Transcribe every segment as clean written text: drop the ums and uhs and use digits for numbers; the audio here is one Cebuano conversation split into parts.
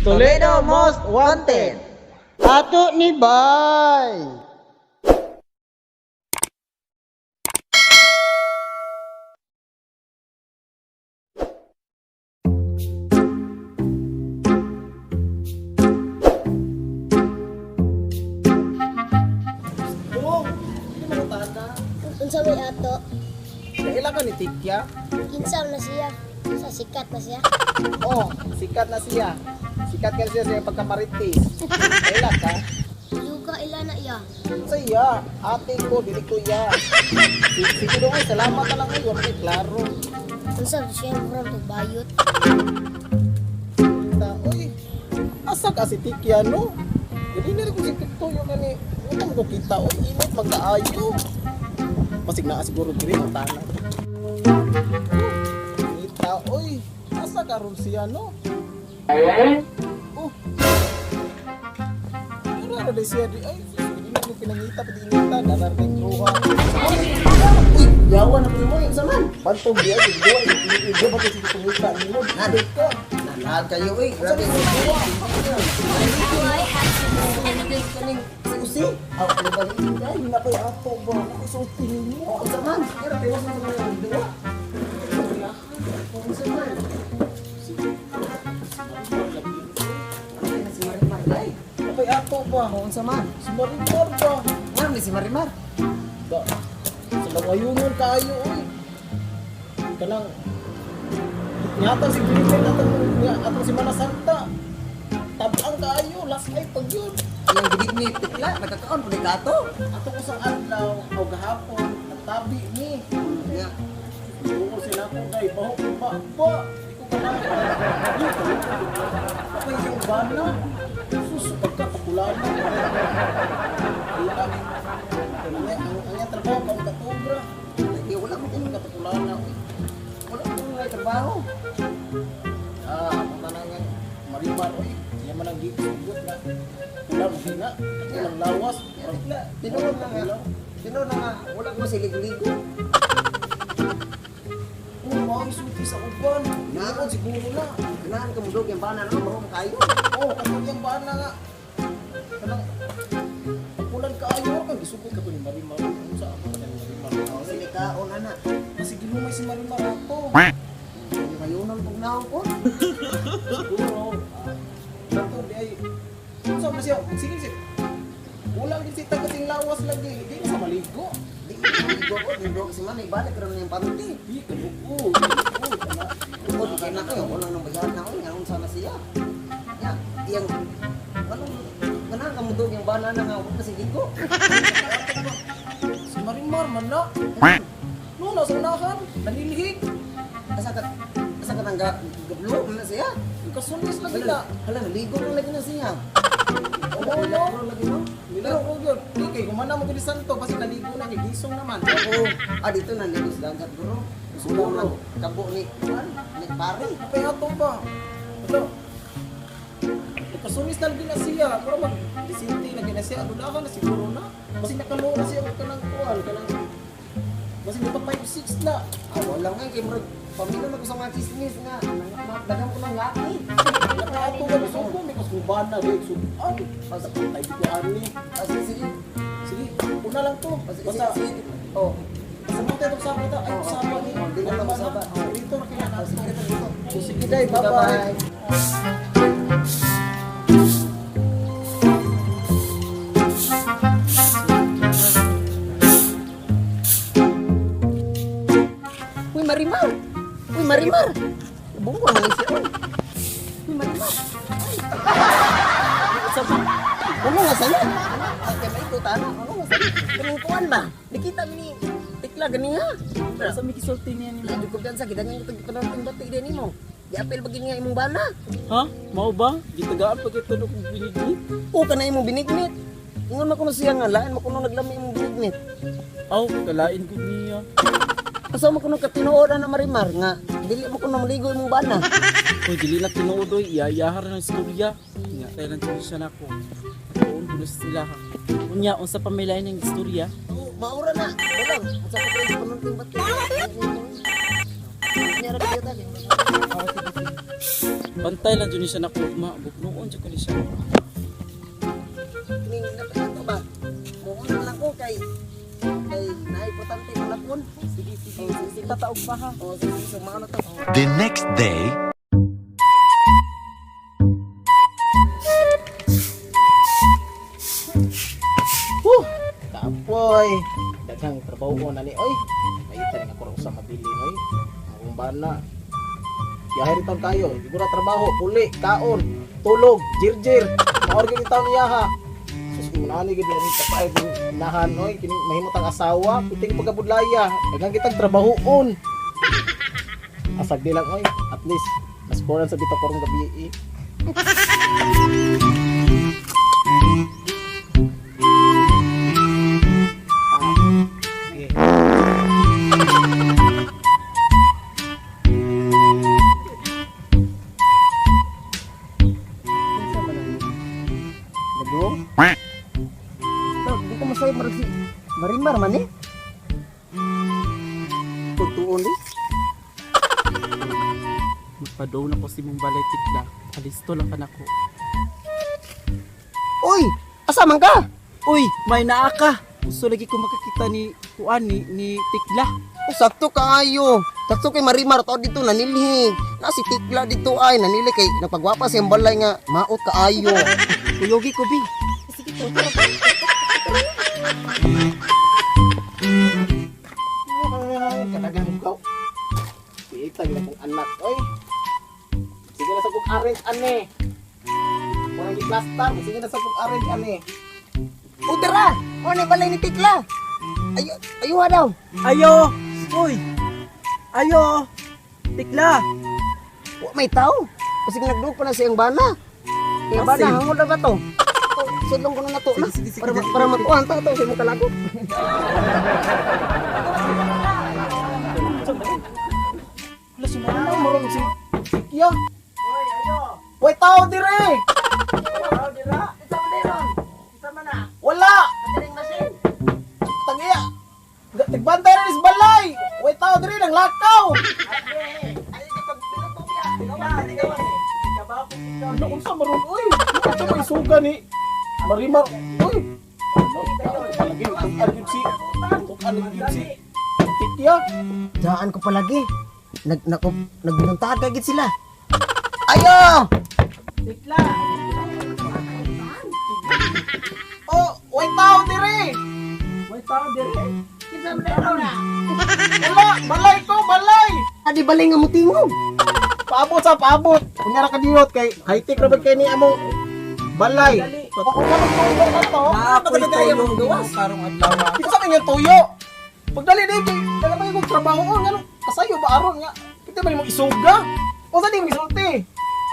Toledo Most Wanted. Ato ni Bay. Bong, hindi mo tata. Unsa may ato? Kaila ka ni Tikya? Kinsa na siya? Sa sikat na siya? Oh, sikat na siya. Sikat ka siya sa pagkamaritis. Kaila ka? Yuga ila na iya. Sa iya, ate ko, dili ko iya. Sige dong, ay, salamat na lang kayo. Wala klaro. Unsa ba siya murag og bayot? Ta, uy, asa ka si Tikya, no? Dili na rin ko si Tikto yung gani. Utang ko kita, uy, init magkaayo. Pasig na siguro diri ang tanan. Kita, uy, asa ka ron siya, no? Oh. Ano na siya di ay, hindi na ko pinangita pati inita, darar kay truha. Uy, yawa na po mo yung saman. Bantog di ay, duwa, hindi ba kasi kumita nimo? Nan. Ka. Nanahal kayo eh. Grabe. Kaning si Usi. Aw, ano ba yun? Ay, nakoy ato ba? Nakoy sulti nimo. Oo, saman. Pero tiwas na sa mga duwa. Oo, saman. Ay, na si Marimar. Ay, Nakoy ato ba? oo, saman. Si Marimar ba? Ano ni si Marimar? Ba, sa langayungon kaayo oy. Kanang Nyatang si Griffin atong atong si Mana Santa. Tabang kaayo, last night pag yun. Iyang gidig ni Tikla, nagkakaon po ni Kato. Ato ko sa adlaw o gahapon, nagtabi ni. Nga, Oo, sila ko kay baho ko ba? Ba, di ko kanahan. Ako yung bana. Sus, pagkapakulan na. Wala. Ang ang trabaho kang katubra. hindi, wala ko Ang katukulan na. Uy. Wala ko may trabaho. Ah, ako na nga marimar oy. Iya man ang gisugot na. Kulang hina, kulang lawas. Tikla, tinuod na nga. Tinuod na nga, wala ko siligo-ligo. Oh, mao sulti sa uban. Naon siguro na. Ganahan ka mo dog, yung bana naman, baho kayo. Oh, katong yung bana nga. Kanang kulang kaayo kang gisugot ka to ni Marimar. Unsa ako ka ni Marimar? Oh, sige kaon ana. Kasi ginumay si Marimar ato. Yung ayunan pag naon ko. Siguro. Kato di ay unsa man siya? Sige sige. Kulang din si tagating lawas lagi. Di na sa maligo. Di ligo ko, ligo ko si Manny, balik ron yung panty. Di kabuo. Oh, kana. O, di kaya na kayo, wala nang bayaran na ko, nga unsa na siya. Ya, iyang, anong, ganahan ka mo dog, yung bana na nga, wala kasi ligo. Si Marimar man na. No, nasa unahan. Nanilhig. Asa ka nang gablo na siya? Kasunis lagi na. Hala, hala, naligo na lagi na siya. Oo, no. Lagi no? Nila ko yun. Di kay gumana mo gud santo kasi naligo na kay gisong naman. Oo, ah, dito na, ligo sa dagat, bro. Siguro. Siguro. Kabo ni, kuwan, ni pare. Kaya ato ba? Ano? Kasunis na lagi na siya. Pero mag disinti lagi na siya. Adunahan na siguro na. Kasi nakalo na siya og kanang kuan kanang Kasi di pa 5-6 na. Ah, wala nga, kay murag, pamilya na ko sa mga chismis nga, daghang ko ng laki. Nakato ka gusto ko because gubana di sudan. Sa patay ko ani. Ah, sige, sige. Sige, una lang to. Ah, sige, Basta sige, sige. Oh, basta mo tayo usapa ta. Ay Oo, usapa ni. oo, di na lang usapa. Oo. Dito ra kaya ah, sige, dito, dito. So, sige day, bye-bye. Bye-bye. Uy, Marimar! Uy, Marimar! Bungo naman siya, uy. Uy, Marimar! Ay! Ano nga sa'yo? Ano? Kaya may ikutan, ano nga sa'yo? Kaning kuwan ba? Nakita mi ni Tikla gani ha? Sa may gisulti niya ni Medyo kumpiyansa, kita nga yung pananting bati din nimo. Giapil ba gini nga imong bana? Ha? Mao ba? Gitagaan pa kita og binignit. O kana imong binignit. Ingon man kuno siya nga lain man kuno naglami imong binignit. Aw, kalain gud niya. Asa man kuno katinuod ana Marimar nga dili mo kuno maligo imong bana. Hoy, dili na tinuod oy, iyayahar ng istorya. Nga kay lang siya nako. Tuon ko na sila ha. Unya unsa pa may lain ng istorya? O maura na. Wala, unsa pa kuno pananting bati. Nya ra kaya ta. Aw, sige, sige. Bantay lang jud ni siya nako ugma, bugnuon jud ko ni siya. Kining na ba? Muuna lang ko kay kay naipotante man akon. Sige, sige. Oh, sige, sige. Tataog pa ha. Oh, sige, so mauna to. The next day, Huh! Kapoy! Daghang trabaho na ni oy. May rin ako sa mabili oy. Akong bana. Biyahe rin taon kayo. Hindi mo na trabaho, puli, kaon, tulog, jirjir. Maor gyud taon niya ha. Sus mo ni gid ni kapaay nahan oy kini mahimot ang asawa, puting pagkabudlaya. Daghang kitang trabahoon. Asag di lang oy, at least mas sa bitaw karong gabi eh. Okay. Kinsa man ang Gadong? Tol, di ko masayop marag si Marimar man eh. Tutuon eh. Magpadow na ko si mong balay tikla. Alisto lang ka nako. Uy, asa man ka? Uy, may naa ka. Gusto lagi ko makakita ni kuan ni Tikla. Oh, sakto kaayo. Sakto kay Marimar to dito nanilhig. Na si Tikla dito ay nanili kay nagpagwapa sa iyang balay nga maot kaayo. Kuyogi ko bi. Sige to. Tara. Kadagang hugaw. Piitag na kong anak, oy. Sige na sa kong arrange ane. Walang gi-plaster, sige na sa kong arrange ane. O tara, mo na balay ni Tikla. Ayo, ayuha daw. Ayo! Uy! Ayo! Tikla! Wa may tao. Kasi nagduog pa na siyang bana. Kaya bana Asin. hangol na ba to? To, Sudlong ko na na to na. Sige, sige, sige, Para sige. para matuan ta to sa imong kalagot. Wala si Mama, marong si Kia. Oy, ayo. Way tao dire. Wala. Tangiya. Tigbantay rin is balay. Way tao dire nang lakaw. Ano unsa maron oy? Unsa may suga ni Marimar oy. Ano palagi tukan gyud si tukan gyud si Tikya. Daan ko palagi. Nag nako nagbinuntag kagid sila. Ayo! Tikla! Oh, way tao dire. May tao dire. Wala, balay ko, balay. Adi balay nga mutingog. Paabot sa paabot. Kunya ra ka diyot kay high-tech ra ba kay ni among balay. Ako ka magtuyo na to. Naakoy tulong gawas karong adlaw. Ito sa kanyang tuyo. Pagdali di kay dala ba kog trabaho on ngano kasayo ba aron nga. Kita ba nimo isuga? Unsa di mo isulti?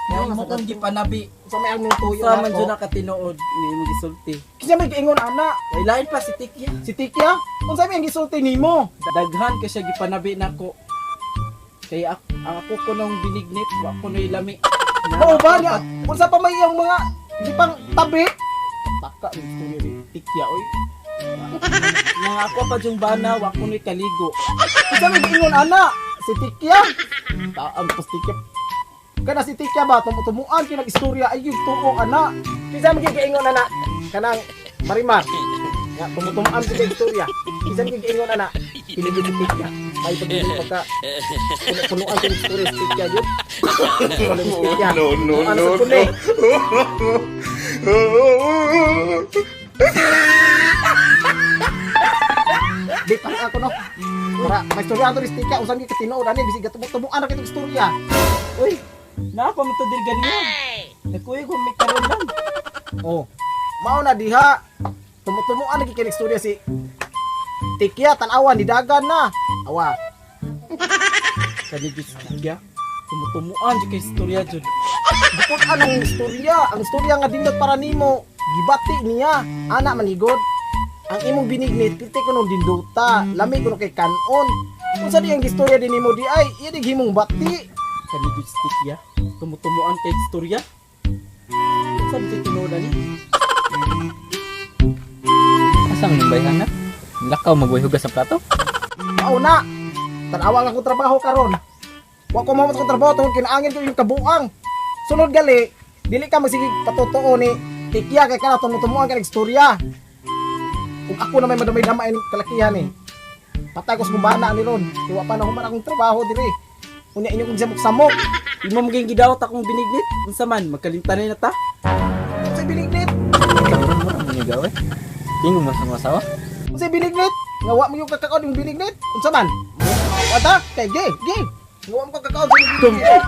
May mo kong gipanabi. Unsa may among tuyo Sa man na jud to? nakatinuod ni imong gisulti. Kinsa may giingon ana? Way lain pa si Tikya. Si Tikya? Unsa may ang gisulti nimo? Daghan kay siya gipanabi nako. Kay ako, ang ako ko nung binignit, wa ko no'y lami. Mao ba niya? Unsa pa may iyang mga gipang tabi? Taka ni istorya si Tikya oy. Nga ako pa yung bana, wa ko no'y kaligo. Unsa may giingon ana? Si Tikya? Taam pas Tikya. Kana si Tikya ba tumutumuan kay nag-istorya ay yung tuo ana. Kinsa may giingon ana? Kanang Marimar. Nga tumutumuan kay istorya. Kinsa may giingon ana? Pinigid si Tikya. May pagdili pagka punuan kay istorya si Tikya yun. No, no, Ano no, sa kuni? no. Di pa ako no. Para may istorya ato ni Tikya unsa may katinuod ani bisig gatumuan ra kitong istorya. Uy, naa pa man to diri ganiya. Nagkuy ko may karon lang. Oh. Mao na diha. Tumutumuan lagi kay istorya si Tikya tan-awa ni dagan na. Awa. Kani jud si Tikya. Tumutumuan jud kay istorya jud. Bukod anong istorya, ang istorya nga dindot para nimo, gibati niya. Ana manigod. Ang imong binignit piti kuno dinduta, lami kuno kay kanon. Unsa di ang istorya din nimo di ay, iya di himong bati. Kani jud si Tikya. Tumutumuan kay istorya. Unsa man tinuod ani? Asa man bayhan na? Lakaw magway hugas sa plato? Mao na. Tan-awa nga akong trabaho karon. Wa ko mamot akong trabaho tungod kinaangin ko yung kabuang. Sunod gali, dili ka magsige patotoo ni Tikya kay kana tumutumuan ka istorya. Ug ako na may madamay-damay ni kalakihan eh. Patay ko sa kumbana ni ron. Iwa pa na human akong trabaho diri. Unya inyo kong samok-samok. Imo maging gidawat akong binignit. Unsa man, magkalimtanay na ta. Unsay binignit? Ano eh? Tingog mo sa mga asawa? Unsay binignit? Nga wa mo yung kakaon yung binignit? Unsa man? Wata? Kay ge, ge. Nga wa mo kakaon sa binignit.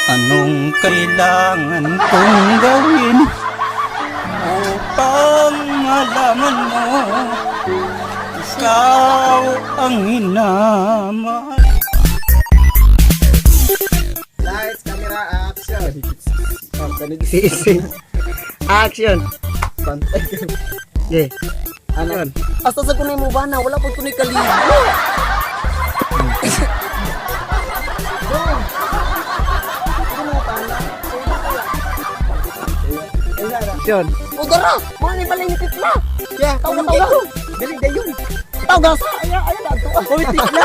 Anong kailangan kong gawin upang malaman mo ikaw ang minamahal? Lights, camera, action. Oh, kanid Si si. Action. pantay. Yeah. Ana, Hasta sa kunay mo bana, wala po kunay kaligo. action. O dara, mga ni balay ni tikla. Yeah, Tawag na tawag. Dili dayon. Tawag sa. Ay, ay, ato. Uy, tikla.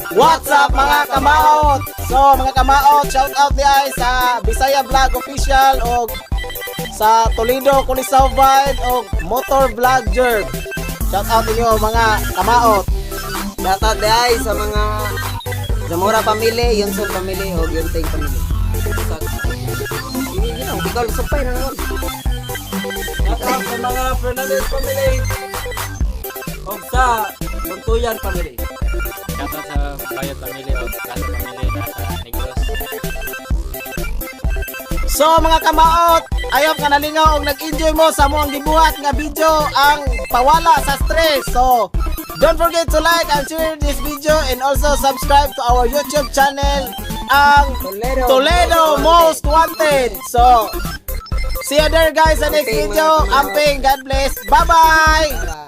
What's up, mga kamaot? So mga kamaot, shout out ni ay sa Bisaya Vlog Official o sa Toledo Colisao Vibe o Motor Vlog Jerk. Shout out ninyo, mga kamaot. Shoutout di ay sa mga Zamora family, Yonson family, o Yonting family. Sa Ini yun ang ikaw sumpay na naman. Shout out sa mga Fernandez family. Og sa Buntuyan family. Shoutout sa Bayot family o Kaso family nasa Negros. So mga kamaot, ayaw ka nalingaw og nag-enjoy mo sa among gibuhat nga video, ang pawala sa stress. So don't forget to like and share this video and also subscribe to our YouTube channel, ang Toledo, Toledo Most Wanted. So see you there, guys, sa next Amping, video. mga kamaot. Amping, God bless. Bye-bye. Bye.